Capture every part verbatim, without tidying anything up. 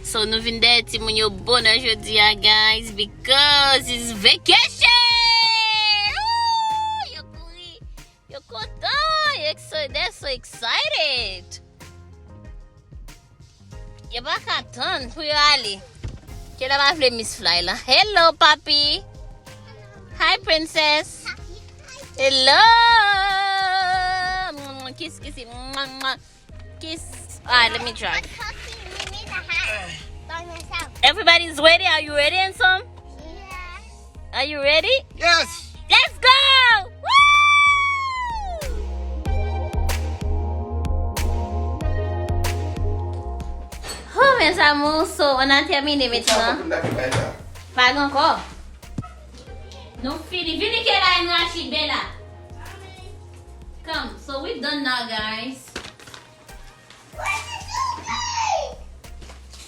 So, nou vin dèyè timoun yo bonè jodi a, guys, because it's vacation! Ooh, yo kouri, yo kontan, yo excited, they're so excited. Yo pa ka tann pou yo ale. Kela pa vle Miss Fly la. Hello, papi. Hi, princess. Hello. Kiss, kiss, mwah, mwah. Kiss. Alright, let me drive. Everybody's ready? Are you ready, handsome? Are you ready? Yes. Let's go! Woo! Oh, mes amours, so on a terminé maintenant. Pa gen ankò. Nou fini. Vini ke la, nou achi Bella. Come, so we done now, guys.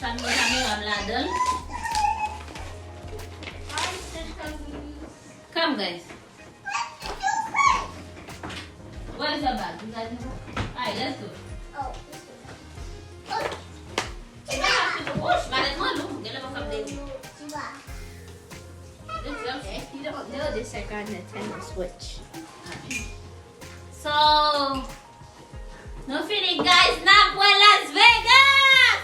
Sa m gen kamera m ladan l. Come, guys. Where is your bag? You guys know? Alright, let's go. Wouch, malèt mwen lou. Gen lè mwen kap de. It's okay. If you don't know this, I got a Nintendo Switch. So, nou fini, guys. N ap wè Las Vegas!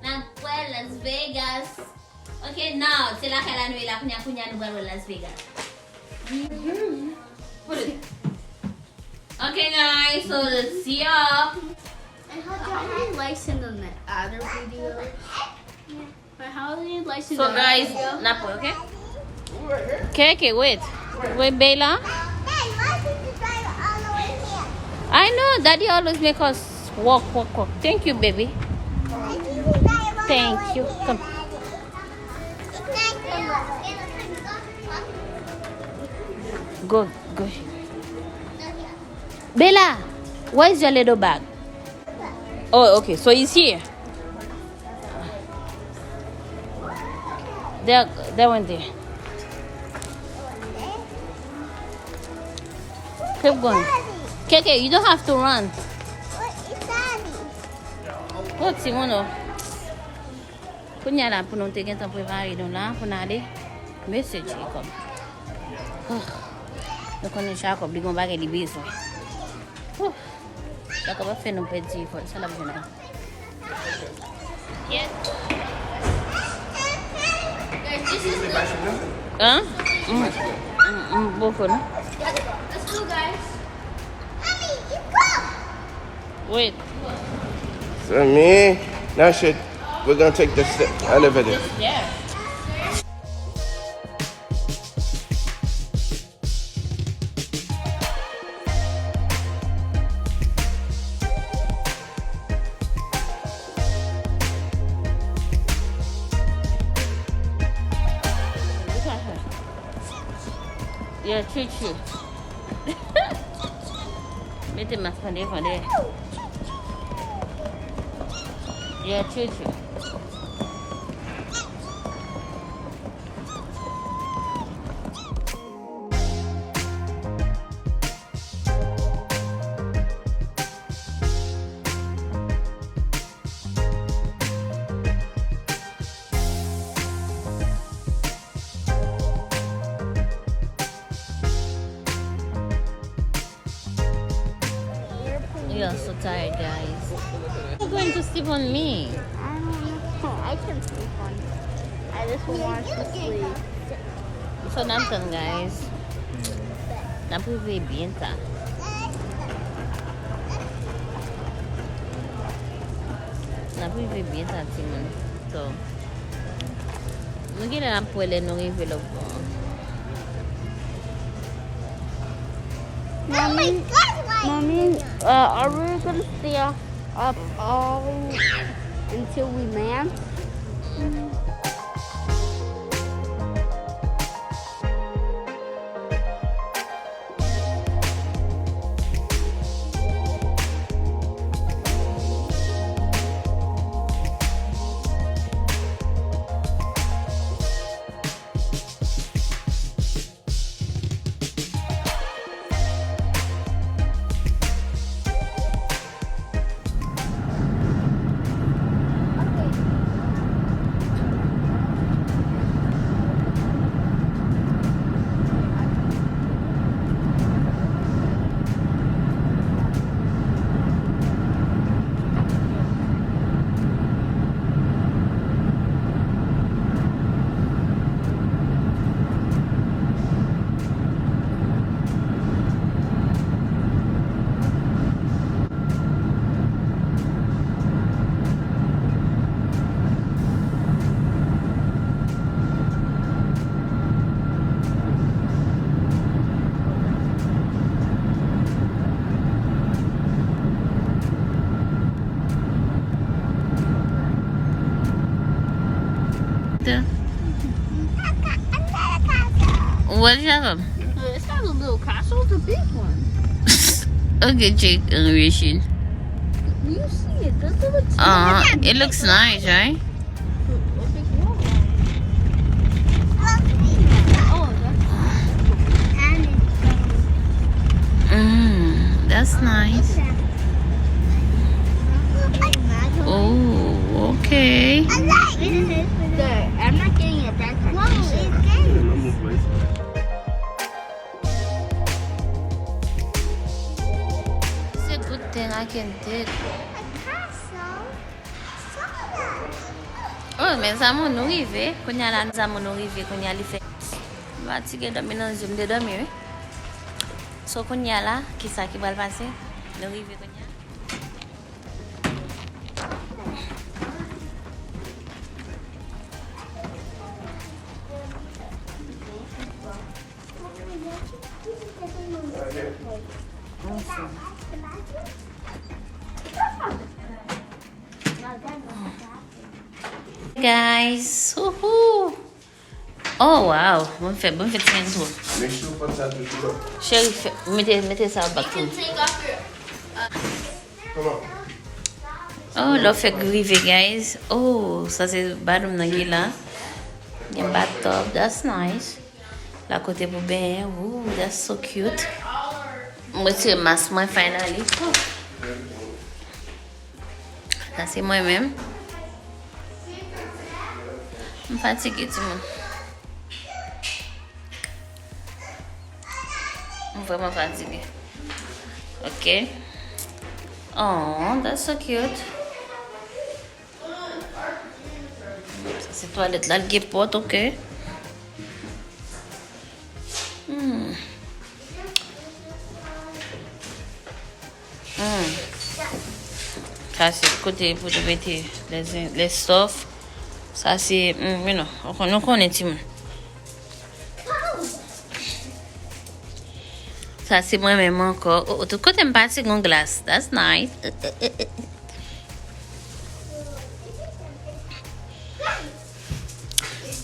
N ap wè Las Vegas. Ok, now, se lakay la nou ye la kounya, kounya nou pral wè Las Vegas. Put it. Ok, guys, so let's see y'all. And how do you like in the other video? But how do you like in So, the other guys, video? N ap wè, ok? Keke, wait. Wait, Bella. I know, Daddy always make us walk, walk, walk. Thank you, baby. Thank you. Come. Go, go. Bella, where is your little bag? Oh, okay, so it's here. That, that one there. Keep going. Keke, you don't have to run. Oh, Timono. Kounya la, pou nou te gentan prepare nou la, pou n ale. Mesye Jacob. Oh, nou konnen Jacob, li gon bagay li bezwen. Oh, Jacob ap fè nou pèdi efò, sa l ap jwenn la. Yes. Guys, this is the Hein? Mm, mm, mm, boko, non? Let's go, guys. Wait. Sami, now shit, we're gonna take the st- elevator. Yeah. Yeah, true, true. Mete mask pande, pande. Yeah, true, true. We are so tired, guys. You're going to sleep on me. I don't know. I can sleep on you. I just want to sleep. So, n ap tann, guys. N ap rive byen ta. N ap rive byen ta, timoun. So, nou genlè n ap wè lè nou rive lòtbò an. Mommy, Mommy, uh, are we gonna stay up, up all until we land? What is that? It's not a little castle, it's a big one. Okay, Jake and Rachel. You see it, that's a little. Uh, it looks nice, right? Mm, that's nice. Oh, okay. I'm not getting your backpack. It's a good thing I can take. Oh, mes amours, nou rive. Kounye a la, mes amours, nou rive. Kounye a, li fè. M fatige, dòmi nan zye m, m te dòmi, wi. So, kounye a la, kisa ki pral pase? Nou rive kounye a. Guys, woohoo! Oh wow, bon fèt, bon fèt ti nèg tou. Make sure pòt sa toujou lòk. Cheri, fè, mete, mete sa bak tou. Kòman? Oh, lè w fèk rive, guys. Oh, sa se badoum nan ki la. Gen bathtub, that's nice. La kote pou benyen. Ooh, that's so cute. M retire mas mwen finally. Oh. Sa se mwen menm. M fatige, timoun. M vrèman fatige. Ok. Oh, that's so cute. Sa se twalèt la, l gen pòt, ok. Hmm. Hmm. Sa se kote pou nou mete les, les stuff. Sa se, hmm, you know, nou konnen timoun. Sa se mwen menm ankò. Oh, oh, tout kote m pase gon glas. That's nice.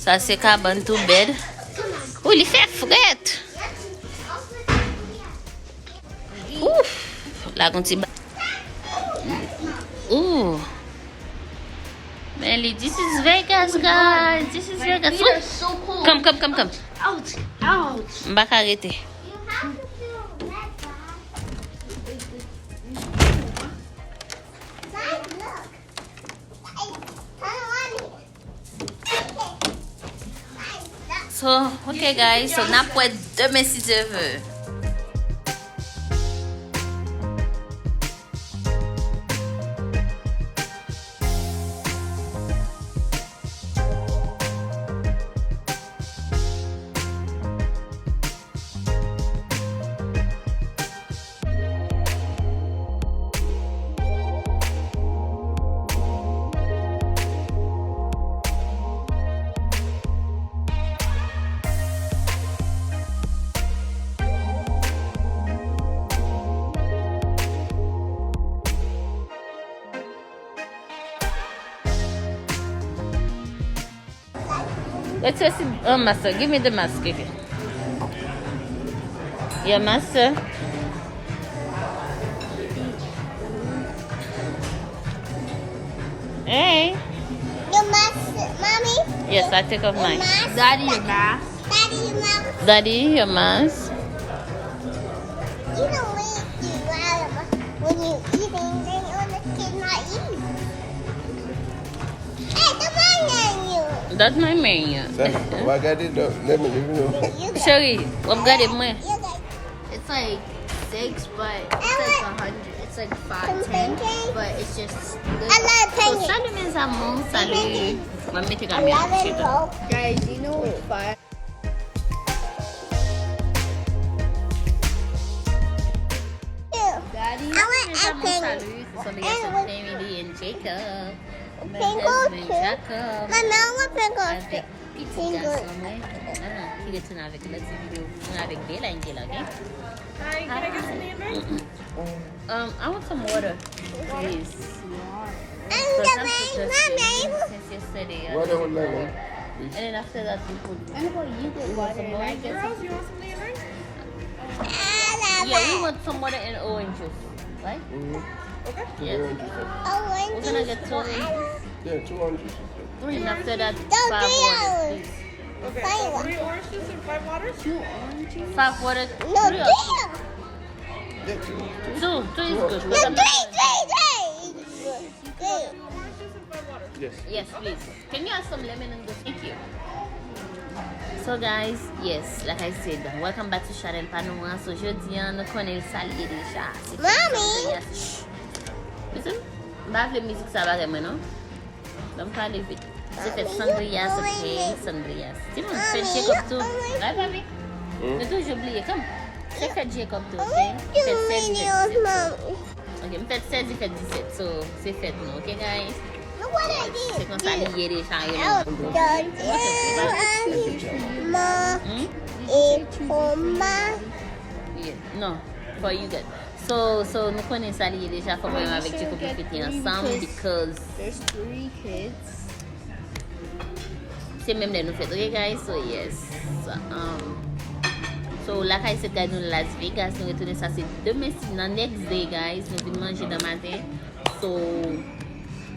Sa se kabann tou bèd. Ou li fè frèt. Ouf, la gon ti ba. Ooh. Men li, this is Vegas, guys. This is Vegas. Ooh. Come, come, come, come. Ouch, ouch. M pa ka rete. So, ok guys, so n ap wè demen si Dye vle. Let's go see, um, mask. Give me the mask, Kiki. Your mask. Hey. Your mask, mommy. Yes, I take off mine. Daddy, your mask. Daddy, your mask. Daddy, your mask. You know when you, when you eating, they on the kid not eat. Dat my menu. Sa, w a gade, non, lè mwen, lè mwen. Cheri, w ap gade mwen. It's like six, but it's like a hundred. It's like five ten, but it's just little. So, salut mes amours, salut. Mwen mete kamera sou chita. Guys, you know what's fire? Daddy, mes amours, salut. Ce sont les amours Emily and Jacob. Pink too. Mommy, I want pink too. Avec petit garçon, mwen, ah, ki retounen avèk lòt ti videyo. Mwen avèk Bella, Angela, ok? Hi, can I get some water? Um, I want some water, please. And the rain, mommy. Since yesterday, uh, water with lemon. And then after that, we put. And what you get water and I get. Girls, you want something to drink? Yeah, we want some water and orange juice, right? Mm-hmm. Okay. Yes. Orange juice. We're gonna get two orange juice. Yeah, two orange juices. Three, and after that, five water, please. Okay, so three orange juice and five waters? Two orange juice? Five water. No, three or two? Yeah, two. Two, two is good. No, three, three, three. Yes. Yes, please. Can you have some lemon and go? Thank you. So guys, yes, like I said, welcome back to channel pa nou an. So jodi an, nou konnen sa l ye deja. Se fèt Sandrias. Listen, m pa vle mizik sa bagay mwen non. Ban m pale vit. Se fèt Sandrias, ok? Sandrias. Timoun, fèt Jacob tou. Right, papi? Nou toujou bliye. Come. Se fèt Jacob tou, ok? Fèt sèz, fèt disèt. Ok, m fèt sèz, li fèt disèt. So, se fèt nou, ok, guys? Se konsa li ye deja, you know. Hmm? Yeah, no, for you good. So, so, nou konnen sa li ye deja, fò mwen menm avèk Djeko pou fete ansanm, because there's three kids. Se menm lè nou fèt, ok, guys? So, yes. Um, so, lakay se guys, nou Las Vegas, nou retounen, sa se demen, si nan next day, guys, nou vin manje nan maten. So,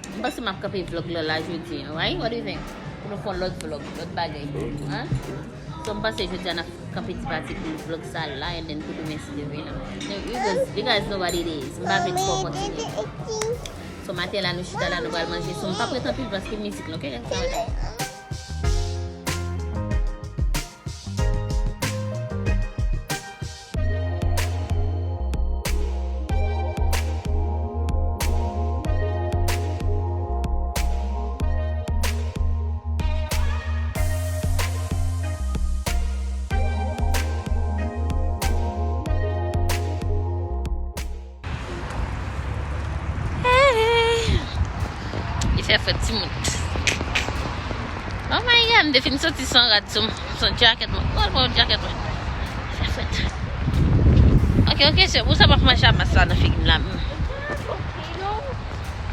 m panse m ap kanpe vlog la, la jodi an, right? What do you think? Pou nou fè yon lòt vlog, lòt bagay. Hein? So, m panse jodi an n ap kanpe ti pati pou vlog sa la, and then pou demen si Dye vle. You guys, you guys know what it is. M pa vle twò kontinye. So, maten la, nou chita la, nou pral manje. So, m p ap ret anpil paske mizik la, ok? Hey! Li fè frèt timoun. Oh my God, m te fin soti san rad sou m, san jacket mwen. Gad mwen jacket mwen. Fè frèt. Ok, ok, se pou sa m ap manje a mas la nan figi m la.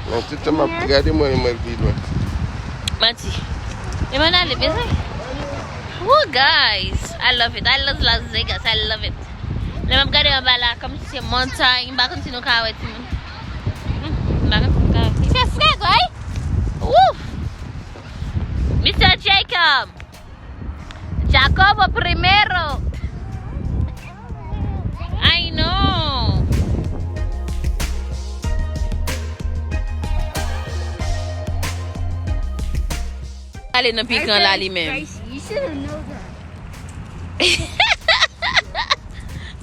Nan tout tan m ap gade mwen, mwen pi lwen. Manti. E mwen ale bezwen. Woo, guys, I love it. I love Las Vegas. I love it. Lè m ap gade anba la, kòmsi se montay, m pa konn si nou ka wè timoun. Hmm, m pa konn si nou ka wè. Li fè frèt, wi! Woo! Mister Jacob! Jacobo primero! I know! Ale nan pikan la li menm.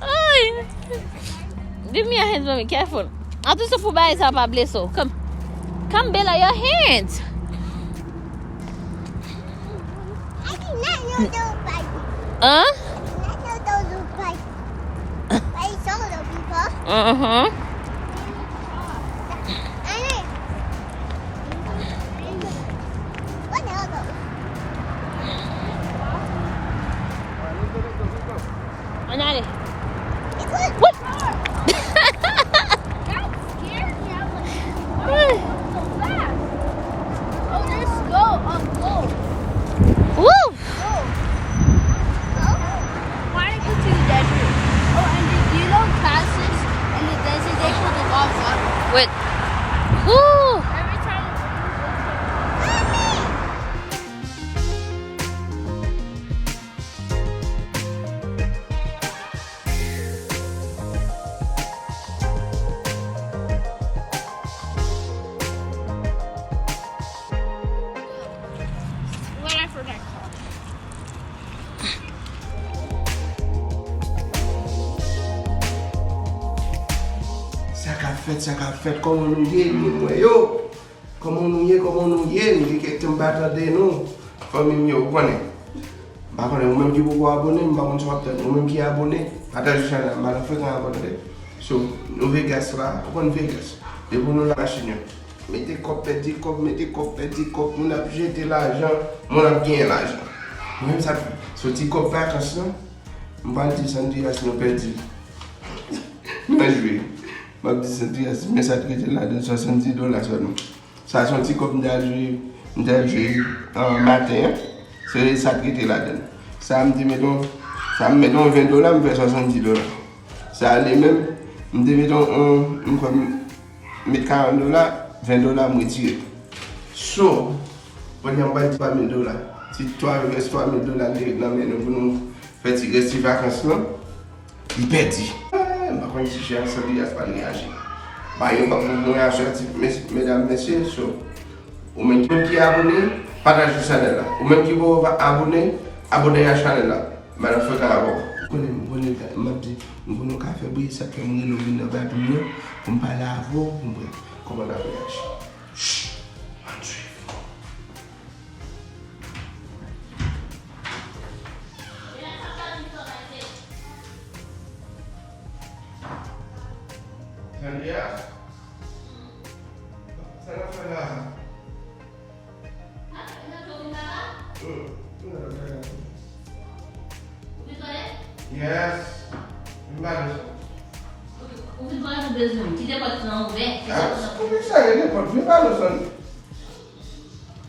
Ay! Give me your hands, mommy. Careful. Attention pou bagay sa pa blese w. Come. Come, Bella, your hands. Hein? Uh-huh. Ann ale. What? Woo! Why did you do that? Oh, and did you know classes in the desert, they put the water? Wait. Woo! Every time. Sa k ap fèt, sa k ap fèt, kòman nou ye, moun mwen yo? Kòman nou ye, kòman nou ye? M gen kèk tan m pa tande nou. Fanmi m yo, ou konnen. M pa konnen, ou menm ki poko abone, m pa konn sa w ap tann. Ou menm ki abone, pataje chanèl la, m pa nan frekan ankò tande. So, nou Vegas la, ou konn Vegas. Depi nou nan machin yo. Mete kòb, pèdi kòb, mete kòb, pèdi kòb. Moun ap jete lajan, moun ap genyen lajan. Mwen menm sa, soti kòb vakans lan, m pral di Sandrias nou pèdi. Nan jwe. M ap di Sandrias, men sa k rete ladan, swasanndiz dola sèlman. Sa se yon ti kòb m t al jwe, m t al jwe, euh, maten an. Se sa k rete ladan l. Sa m te mete yon, sa m mete yon ven dola, m fè swasanndis dola. Sa li menm, m te mete yon, yon, m kwè m met karant dola, ven dola m retire. So, pandan m bay twa mil dola, ti twa, rès twa mil dola li ret nan men nou pou nou fè ti rès ti vakans lan. Li pèdi. Eh, m pa konn si chè a santi a pa reyaji. Ba yo kòb pou mwen a sòti, mes-, medam, mesye, so. Ou menm ki abone, pataje chanèl la. Ou menm ki poko abone, abone a chanèl la. Madan Frank avè w. Konnen, m konnen, m ap di, m konnen w ka fè bri, sa k fè m rele w vin nan bay pou m nan, pou m pale avè w, pou m wè kòman n ap reyaji. Shh! Ann swiv. Sandria? Sa n ap fè la? Hmm. Yes. M pa bezwen. Ou vin konnen pou bezwen. Kite pòt lan ouvè. Ah, poukisa rele pòt? Vin pale w, Sandria.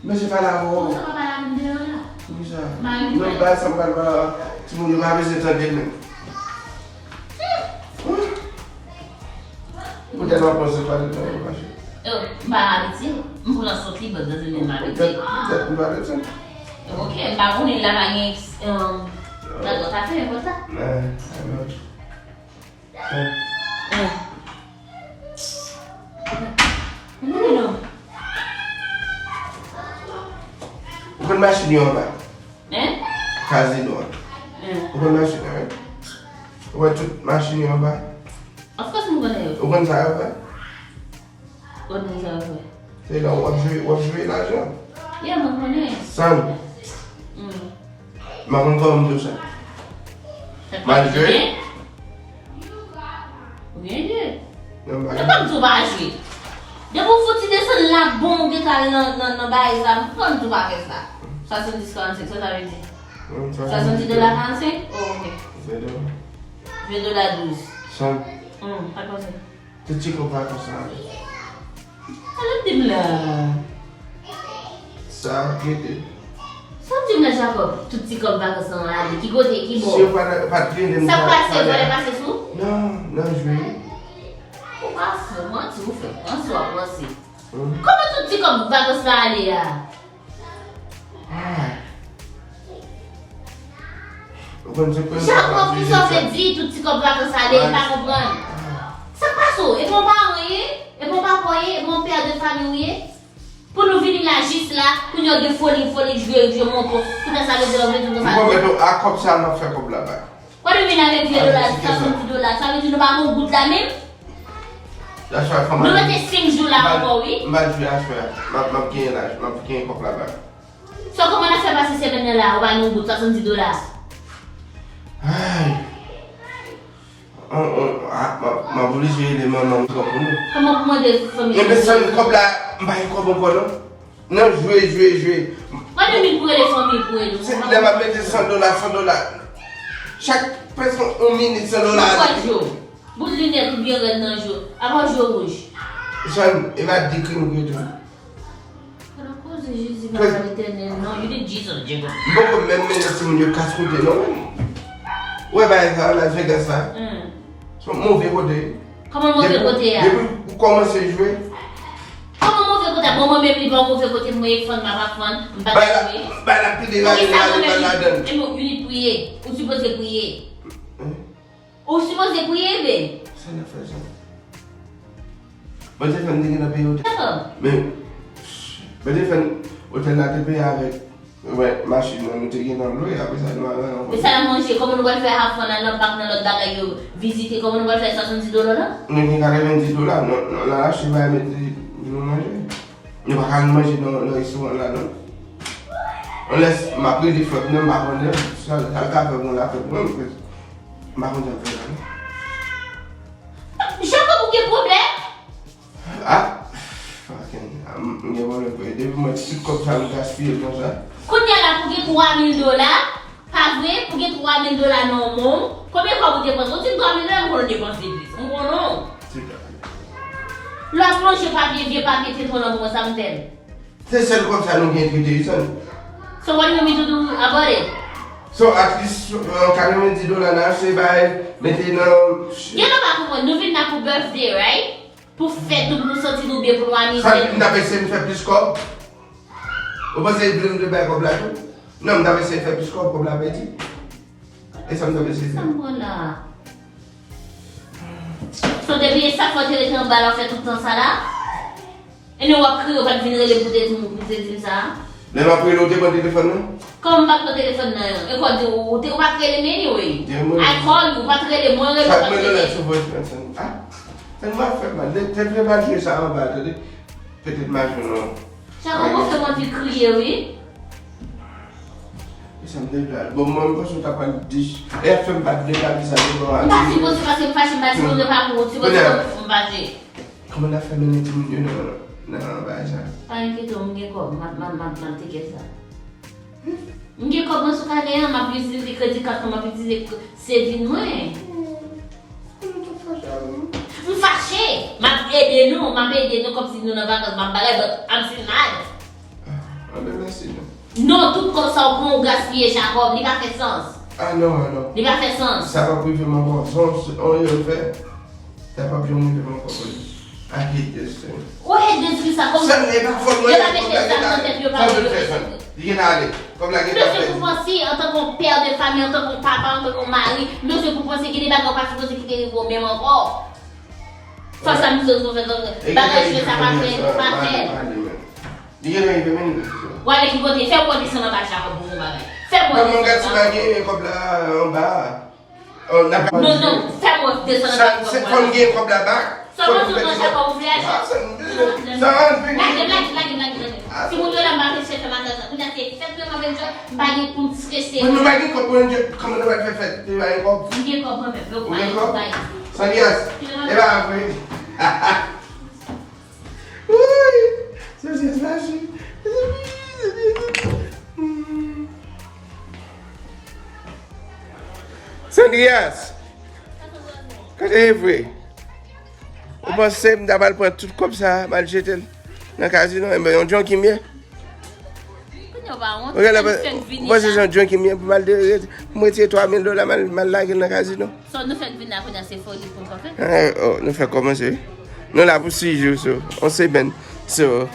Mesye pale avè w. Konsa pa pale avè m deyò la. Poukisa? Mari m. Non, bay sa m pral pale a. Timoun yo pa bezwen tande menm. Poutèt w ap panse pale tande mache. Yo, m pa abitye. M pran sòt li, bòt nan men m abitye. Poutèt, poutèt m pa abitye. Ok, m pa konnen la pa gen, um, nan dòt afè, men konsa. Eh, eh, non. Eh. Ou konn machin yo anba? Hein? Kazino a. Hein. Ou konn machin yo, wi? Ou wè tout machin yo anba? Of course, m konnen yo. Ou konn sa yo fè? Konnen sa yo fè. Se la w ap jwe, w ap jwe lajan. Yeah, mwen konnen. San. Mm. M pa konn kòman m di w sa. Mal jwe? Ou byen jwe. Ou byen jwe. Non, m pa jwe. Ou pa m di w pa jwe. Depi w fouti desann la bon, ou gentan al nan, nan, nan bagay sa, m pa konn di w pa fè sa. Swasanndis karannsenk, sa sa vle di? Swasanndis dola karannsenk? Oh, ok. Ven dola. Ven dola douz. San. Hmm, pa t panse. Tout ti kòb vakans lan ale. Sa l ap di m la? Sa, gete. Sa w di m la, Jacob? Tout ti kòb vakans lan ale. Ki kote? Ki bò? Si yo pa t, pa t rele m. Sa k pase? Vòlè pase sou? Non, nan jwe. Ou pa fou, manti ou fè. Panse w ap panse. Hmm. Kòman tout ti kòb vakans lan ale a? Ou konn se premye fwa m ap viv sa. Jacob, kisa w vle di, tout ti kòb vakans ale, m pa konprann. Sa k pase w? E pa w paran w ye? E pa w papa w ye? E pa w pè de fanmi w ye? Pou nou vini la, jis la, kounye a w gen foli, foli, jwe, jwe, montre w. Tout sa vle di, w vle di konsa. M pwomèt ou, a kòb sa a, m ap fè kòb la bay. Kwa nou vin avèk vye dola, swasanndis dola, sa vle di nou pa gen yon goud la menm? Nou rete senk jou la ankò, wi. M pa jwe aswè a. M ap, m ap genyen la, m ap genyen kòb la bay. So, kòman n ap fè pase semèn nan la, ou pa gen yon goud, swasanndis dola? Ay. On, on, a, m ap, m ap oblije rele manman m pou nou. Kòman pou mande fanmi? Enben, san kòb la, m pa gen kòb ankò, non. Nan jwe, jwe, jwe. Mwen menm pou rele fanmi pou rele. Se lè m ap mete san dola, san dola. Chak, prèske yon minit, san dola. Bout linèt ou byen rèd nan je w. Apa w je w wouj? Jan, e pa de krim ou gen tou. Ala koze Jezi, papa Letènèl, non, you did Jesus, Jacob. M poko menm mennen timoun yo kas kote non, menm. Ou wè bagay sa, Las Vegas la? Hmm. Se yon move kote. Kòman move kote a? Depi, depi ou kòmanse jwe. Kòman move kote a? Bon, mwen menm li pa yon move kote, mwen e fann, m ap aprann, m pa jwe. Bay la, bay la pi de rale, rale, rale ladan. Poukisa mwen menm, e mwen, you need priye. Ou sipoze priye. Hmm. Ou sipoze priye, bè. Sa n ap fè sa? Bondye fè m te gentan peye otèl. Dakò. Men, Bondye fè m, otèl la te peye avèk, wè, machin nan nou te gentan lwe, apre sa nou al nan. E sa n ap manje, kòman nou pral fè have fun nan, nan pak, nan lòt bagay yo, vizite, kòman nou pral fè swasanndis dola la? Nou gen katrevenndis dola, nou, nou, nou al achte bagay mete pou nou manje. Nou pa ka al manje nan, nan restoran la, non. Unless m ap rele frè m nan, m pa konnen, sa, sa l ka fè pou mwen, l ap fè pou mwen, m pa konn sa l fè la, non. Jacob, ou gen pwoblèm? Ah, fucking, m gen pwoblèm vre. Depi mwen, tout kòb sa, m gaspiye l konsa. Kounye a la, pou gen twa mil dola, pa vre, pou gen twa mil dola nan yon men w, konbyen kòb ou depanse? Ou di m twa mil dola, m konnen w depanse plis. M konnen w. Lè w ap lonje papye, vye papye, te pran nan bras sa, m tèl. Se sèl kòb sa nou gen trete wi, Sandra. So what do you want me to do about it? So at least uh, katrevenndis dola n a achte bay mete nan. Gen lè pa konprann, nou vin la pou birthday, right? Pou fè tout moun santi nou byen, pou nou amize. Sa n ap eseye n fè plis kòb. Ou panse li vle m te bay kòb la tou? Non, m t ap eseye fè plis kòb, kòb la pèdi. E sa m t ap eseye fè. Sa m pran la? So depi e sa fò te rete anba la w fè tout tan sa la? E nou w ap kriye, w pa t vin rele m pou te di m, pou te di m sa? Lè m ap rele w, te pran telefòn nan? Kòman m pa t pran telefòn nan? E kò di w, ou te, ou pa t rele m anyway. I call you, ou pa t rele m, mwen rele w, ou pa t rele m. Sa k mwen nan sou voice message? Ah, tèlman ap fè mal. Te, te vle m al jwe sa anba, tande. Petèt m a jwenn yon. Sa kòmanse m anvi kriye, wi. E sa m te vle al. Bon, mwen, m panse w ta pral di. E ap fè m pa t vle pale sa devan. M pa sipoze paske m fache, m pa sipoze pa pou ou, sipoze pou m fache. Kòman n ap fè mennen timoun yo nan, nan bagay sa? Pa enkyete w, m gen kòb, m ap, m ap, m ap, m ap teke sa. M gen kòb mwen sou kanè an, m ap itilize kredi kat mwen, m ap itilize k-, saving mwen. M fache. M ap ede nou, m ap ede nou kòmsi nou nan vakans, m ap bagay, but I'm still mad. Ah, anben, mèsi, non. Non, tout kòb sa w pran, ou gaspiye Jakòb, li pa fè sans. Ah, non, ah, non. Li pa fè sans. Sa p ap rive m ankò. Se yon, se yon yo l fè. Sa p ap janm rive m ankò, Poli. I hate this thing. Ou hate this ki sa? Kòm yo pa mete sa nan tèt yo, pa mete sa. Li gen ale. Kòb la gen. Mesye, pou panse, antanke yon pè de fanmi, antanke yon papa, antanke yon mari, mesye, pou panse gen de bagay ou pa sipoze kite rive w menm ankò. Fòs la, misye, pou fè bagay, jwe sa pa fè, pa fè. Li gen rive menm. W ale ki kote? Fè w desann anba Jakòb pou yon bagay. Fè w desann anba. Kòb la anba. Oh, n ap. Non, non, fè mwen desann anba kòb mwen. Fò m gen kòb la back. Sèlman sou nan Jakòb ou vle achte. Lage, lage, lage, lage, lage. Timoun yo la, m pa vle chèche madanm nan. Kounye a se fèt mwen, m ap enjoy. M pa gen pou m strese. Mwen, nou pa gen kòb pou enjoy. Kòman nou pral fè fèt? Nou pa gen kòb? M gen kòb mwen menm. Ou gen kòb? San Dias. E pa vre. Wouyy! San Dias mache. Sandrias! Kote e vre? Ou panse m ta pral pran tout kòb sa a, m al jete l nan kazino? Enben, yon junkie m ye. Kounye a w pa wont, ou panse se yon junkie m ye pou m al de, pou m retire twa mil dola, m al, m al lage l nan kazino? So, nou fèk vin la kounye a, se foli pou n fè. Eh, oh, nou fèk kòmanse, wi. Nou la pou sis jou, so, yon semèn. So,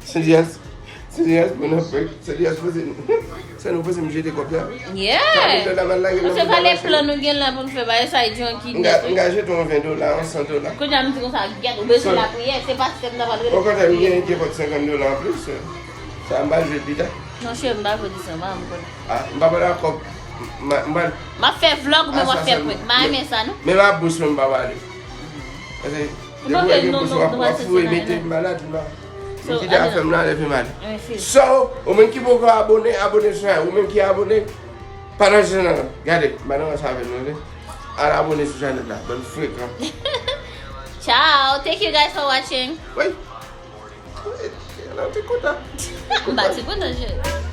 San Dias, San Dias, mwen nan prank. San Dias poze nou. Sa nou poze m jete kòb la? Yeah. Sa nou fè la mal lage nan. Paske valè plan nou gen la pou n fè bagay sa, e junkie nèt, wi. M ka jete yon ven dola, yon san dola. Kounye a m di konsa, gèt, ou bezwen lapriyè, se pastè m ta pral rele. Okontrè, m gen, gen kòb senkant dola anplis. Sa m pral jwe pita. Non, cheri, m pa vle di sa, m pa, m konnen. Ah, m pa pale ak kòb. M, m, m, m ap fè vlog, men m ap fè prank. M pa renmen sa, non. Men m ap bous, men m pa pale. Paske depi w gen bous, w ap, w ap foure mete m malad, m pa. M kite afè m nan, leve m ale. So, ou menm ki poko abone, abone sou chanèl. Ou menm ki abone, pataje chanèl la. Gade, m pa nan rans avè nou, tande. Al abone sou chanèl la, bann frekan. Ciao. Thank you guys for watching. Wi. Wi, nan ti kontan. M pa ti kontan, cheri.